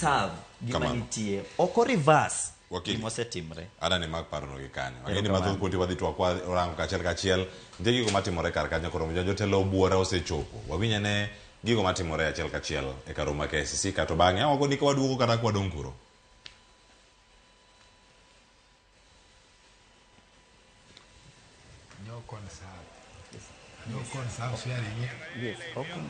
Serve gima Kamano. nitie. Ok o reverse Wakili. gima osetimre. Ada ni mak parono gi kanyo. Ang'e ni Erokamano. mathoth kuonde wadhi twak kwa orango kachiel kachiel. Nitie gigo matimore kar kanyo koro jotelo buora osechopo. Wawinj ane gigo matimore achiel kachiel e kar romo ma KICC kato bang'e awago ni ka waduogo kata ka wadong' kuro. No conserve. No conserve sharing. Yes. Okay.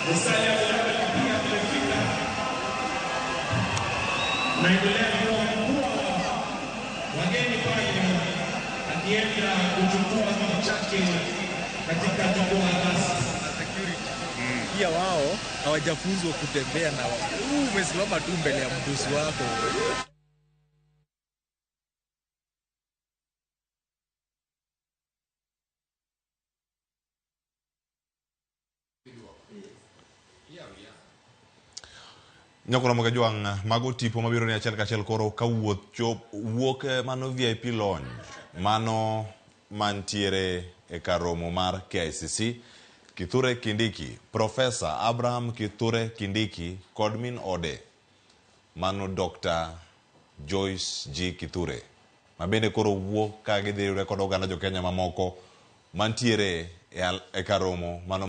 Musalia Mudavadi pia amefika, naendelea kuwa mkuu wa wageni pale, akienda kuchukua kiti chake katika jukwaa rasmi. Pia wao hawajafunzwa kutembea na huu umesimama tu mbele ya mdosi wako. Nyakoro moga jwang' mago tipo mabiro ni achiel kachiel koro ka wuoth chop wuok eh, mano VIP lounge mano mantiere e kar romo mar KICC Kithure Kindiki Professor Abraham Kithure Kindiki kod min ode mano Dr. Joyce G. Kithure ma bende koro wuok ka gidhi riwre kod oganda jo Kenya mamoko mantiere e, al- e kar romo mano.